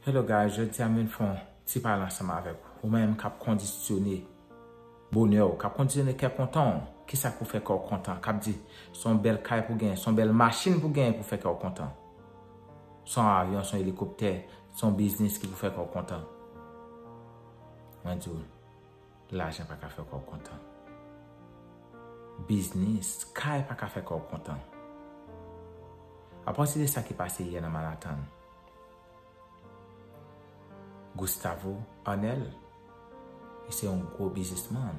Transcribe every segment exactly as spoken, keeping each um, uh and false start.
Hello guys, jodi a m vin fè yon ti pale ansanm avèk ou menm k ap kondisyone bonè w, k ap kondisyone kè kontan w. Kisa k pou fè kè w kontan? K ap di, se yon bèl kay pou genyen, se yon bèl machin pou genyen pou fè kè w kontan. Se yon avyon, se yon elikoptè, se yon biznis ki pou fè kè w kontan. Mwen di w, lajan pa ka fè kè w kontan. Biznis, kay pa ka fè kè w kontan. Apati de sa ki pase yè nan Manhattan, Gustavo Arnel, li se yon gwo biznismann,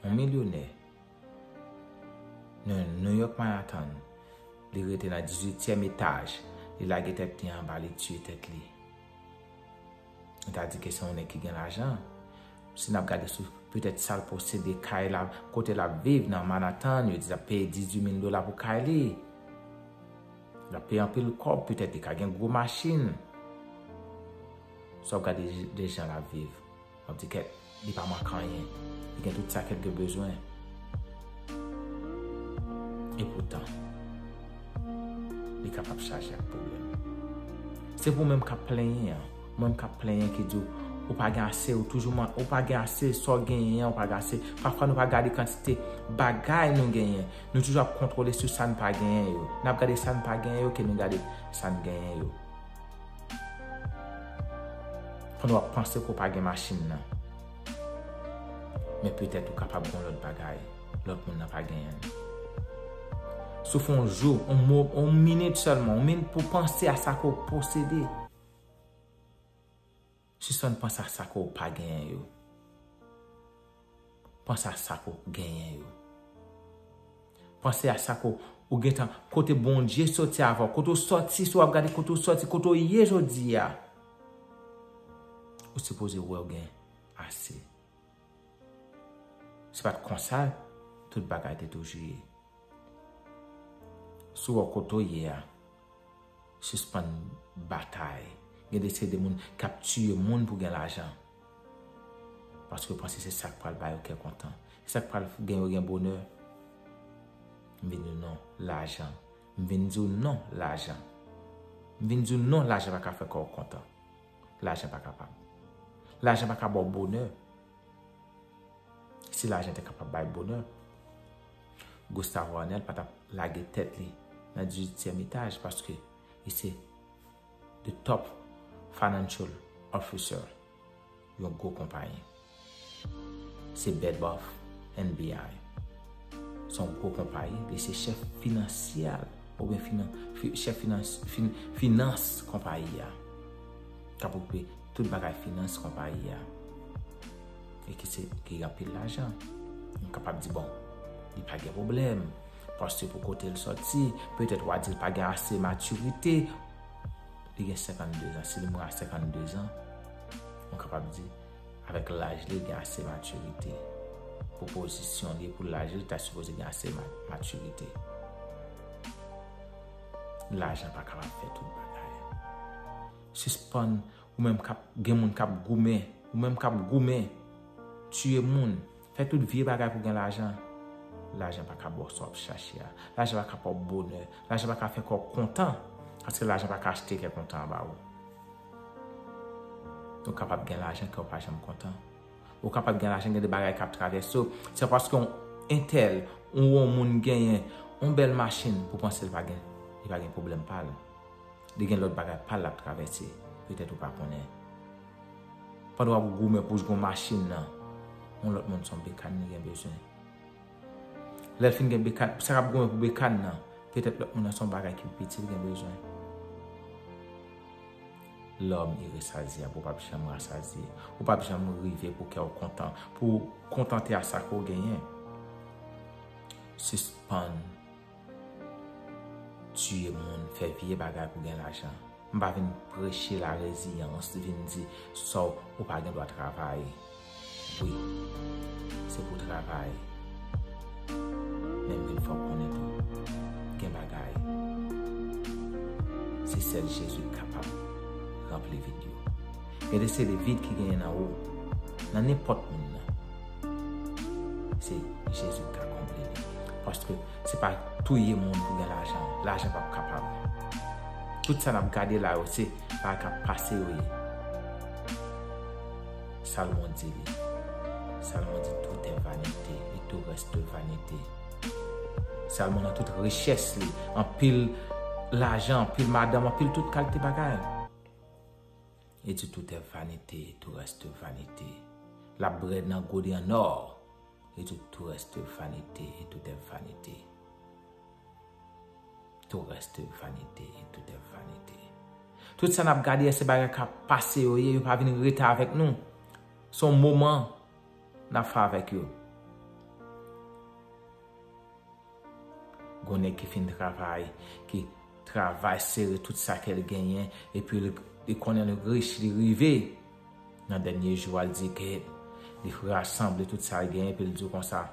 yon milyonè. Nan New York Manhattan, li rete nan dizuityèm etaj. Li lage tèt li anba, li tiye tèt li. Nou ta di ke se yon nèg ki gen lajan. Si n ap gade sou petèt sa l posede, kay la, kote l ap viv nan Manhattan, yo di l ap peye dizuit mil dola pou kay li. L ap peye anpil kòb, petèt li ka gen gwo machin. Si w ap gade de jan l ap viv, w ap di kèt, li pa manke anyen. Li gen tout sa kèt gen bezwen. Epoutan, li kapab chaje ak pwoblèm. Se pou ou menm k ap plenyen an, ou menm k ap plenyen ki di w, ou pa gen ase, ou toujou man, ou pa gen ase, sa w genyen an, ou pa gen ase. Pafwa nou pa gade kantite bagay nou genyen. Nou toujou ap kontwole sou sa n pa genyen yo. N ap gade sa n pa genyen yo ke nou gade sa n genyen yo. Pandan w ap panse ke w pa gen machin nan. Men petèt ou kapab gen lòt bagay, lòt moun nan pa genyen l. Si w fè yon jou, yon mo, yon minit sèlman, yon minit pou w panse a sa ke w posede. Sispann panse a sa ke w pa genyen yo. Panse a sa ke w genyen yo. Panse a sa ke w gentan, kote Bondye soti avè w, kote w soti, si w ap gade kote w soti, kote w ye jodi a. Ou sipoze wè w gen ase. Se pa t konsa tout bagay te toujou ye. Si w wè kote w ye a, sispann batay. Gen de seri de moun k ap tiye moun pou gen lajan. Paske yo panse se sa k pral ba yo kè kontan. Se sa k pral gen yo gen bonè. M vin di w non, lajan. M vin di w non, lajan. M vin di w non, lajan pa ka fè kò w kontan. Lajan pa kapab. Lajan pa ka ba w bonè. Si lajan te kapab bay bonè, Gustavo Arnel pa t ap lage tèt li nan dizuityèm etaj, paske li se the top financial officer yon gwo konpayi. Se Bed Bath and Beyond. Se yon gwo konpayi, li se chèf finansyal oubyen finan, fi, chèf finans, fin, finans konpayi a. K ap okipe tout bagay finans konpayi a. E ki se, ki gen anpil lajan. Nou kapab di, bon, li pa gen pwoblèm. Paske pou kote l soti, petèt w a di l pa gen ase matirite. Li gen senkanndezan. Si li mouri a senkanndezan, nou kapab di, avèk laj li, li gen ase matirite. Pou pozisyon li, pou laj li, li ta sipoze gen ase ma, matirite. Lajan pa kapab fè tout bagay. Sispann, ou menm k ap, gen moun k ap goumen, ou menm k ap goumen, tiye moun, fè tout vye bagay pou gen lajan. Lajan pa ka ba w sa w ap chache a. Lajan pa ka ba w bonè. Lajan pa ka fè kò w kontan. Paske lajan pa ka achte kè kontan an ba ou. Ou kapab gen lajan, kè w pa janm kontan. Ou kapab gen lajan, gen de bagay k ap travèse w. Se paske yon entèl, ou yon moun genyen yon bèl machin pou panse l pa gen, li pa gen pwoblèm pa l. Li gen lòt bagay pa l l ap travèse. Petèt ou pa konnen. Pandan w ap goumen pou jwenn yon machin nan, yon lòt moun se yon bekàn li gen bezwen. Lè l fin gen bekàn, sa k ap goumen pou bekàn nan, petèt lòt moun nan se yon bagay ki pi piti l gen bezwen. Lòm i resazye, ou p ap janm rasazye. Ou p ap janm rive pou kè w kontan, pou w kontante a sa ke w genyen. Sispann tiye moun, fè vye bagay pou gen lajan. M pa vin preche lareziyans, vin di sa w, ou pa gen dwa travay. Wi, se pou w travay. Men m vin fè w konnen tou, gen bagay, se sèl Jezi k kapab ranpli vid yo. Gen de seri de vid ki genyen nan ou, nan nenpòt moun nan. Se Jezi ki ka konble li. Paske se pa touye moun pou gen lajan. Lajan p ap kapab. Tout sa n ap gade la yo, se bagay k ap pase yo ye. Salomon di li. Salomon di, tout est vanité et tout reste vanité. Salomon nan tout richès li, anpil lajan, anpil madanm, anpil tout kalite bagay. Li di, tout est vanité et tout reste vanité. L ap bwè nan gode an nò. Li di, tout reste vanité et tout est vanité. Tout reste vanité et tout est vanité. Tout sa n ap gade a, se bagay k ap pase yo ye, yo pa vin rete avèk nou. Se yon moman n ap fè avèk yo. Gon nèg ki fin travay, ki travay sere tout sa ke l genyen, epi li, li konnen li rich, li rive. Nan dènye jou a, l di ke li rasanble tout sa l genyen, epi l di konsa,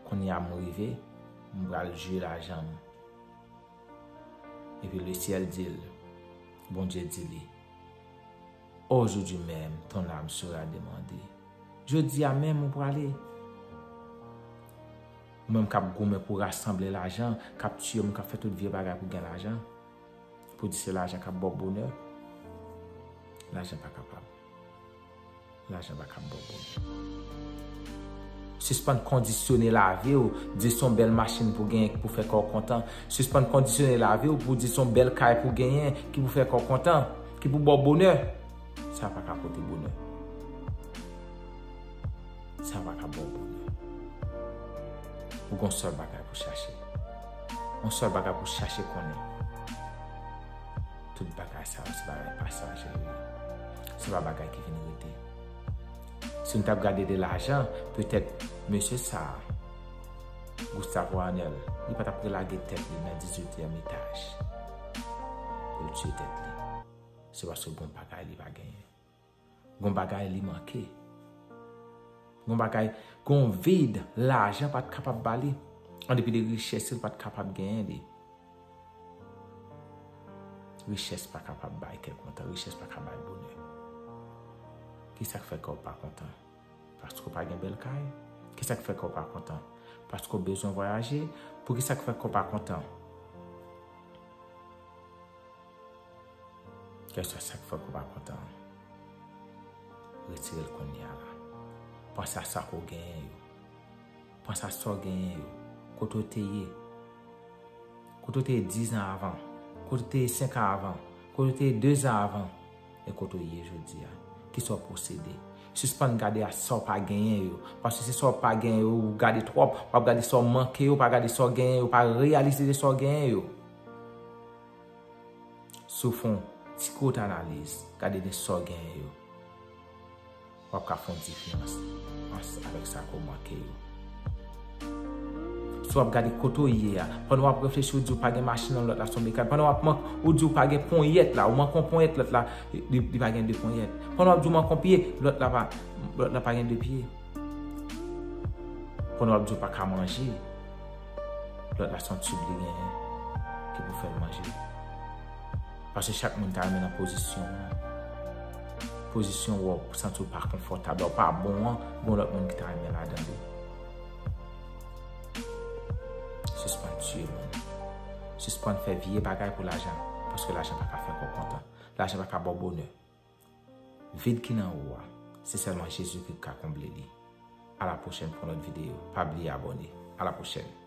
kounye a m rive, m pral jwi lajan m. Epi Lesyèl di l, Bondye di li, aujourd'hui même, ton âme sera demandée. Jodi a menm ou prale. Ou menm k ap goumen pou rasanble lajan, k ap tiye moun, k ap fè tout vye bagay pou gen lajan. Pou di se lajan k ap ba w bonè. Lajan pa kapab. Lajan pa ka ba w bonè. Sispann kondisyone lavi w, di se yon bèl machin pou genyen ki pou fè kè w kontan. Sispann kondisyone lavi w pou di se yon bèl kay pou genyen ki pou fè kè w kontan, ki pou ba w bonè. Sa pa ka pote bonè. Sa pa ka ba w bonè. Ou gen yon sèl bagay pou chache. Yon sèl bagay pou chache konnen. Tout bagay sa yo, se bagay pasaje yo ye. Se pa bagay ki vin rete. Si nou t ap gade de lajan, petèt mesye sa a, Gustavo Arnel, li pa t ap relage tèt li nan dizuityèm etaj pou l tiye tèt li. Se paske gon bagay li pa genyen. Gon bagay li manke. Gon bagay, gon vid lajan pa t kapab ba li. An depi de richès li pa t kapab genyen li. Richès pa kapab bay kè kontan, richès pa ka bay bonè. Kisa k fè kè w pa kontan? Paske w pa gen bèl kay? Kisa k fè kè w pa kontan? Paske w bezwen vwayaje? Pou kisa k fè kè w pa kontan? Kèlkeswa sa k fè w pa kontan, retire l kounye a la. Panse a sa ke w genyen yo. Panse a sa w genyen yo. Kote w te ye? Kote w te ye diz an avan? Kote w te ye senk an avan? Kote w te ye de zan avan? E kote w ye jodi a? Kisa w posede? Sispann gade a sa w pa genyen yo. Paske se sa w pa genyen yo, ou gade twòp. W ap gade sa w manke yo, pa gade sa w genyen yo, pa reyalize de sa w genyen yo. Si w fè yon ti kout analiz, gade de sa w genyen yo, w ap ka fè yon diferans ans-, avèk sa ke w manke yo. Si w ap gade kote w ye a, pandan w ap reflechi, ou di w pa gen machin nan, lòt la se yon mekanik. Pandan w ap man-, ou di w pa gen ponyèt la, ou manke yon ponyèt, lòt la, li, li pa gen de ponyèt. Pandan w ap di w manke yon pye, lòt la pa, lòt la pa gen de pye. Pandan w ap di w pa ka manje, lòt la se yon tib li genyen ki pou fè l manje. Paske chak moun ta renmen nan pozisyon w. Pozisyon w, ou santi w pa konfòtab, ou pa bon an, gon lòt moun ki ta renmen ladan li. Sispann tiye moun. Sispann fè vye bagay pou lajan, paske lajan pa ka fè kò kontan. Lajan pa ka ba w bonè. Vid ki nan ou a, se sèlman Jezi ki ka konble li. A la pwochèn pou yon lòt videyo. Pa bliye abòne. A la pwochèn.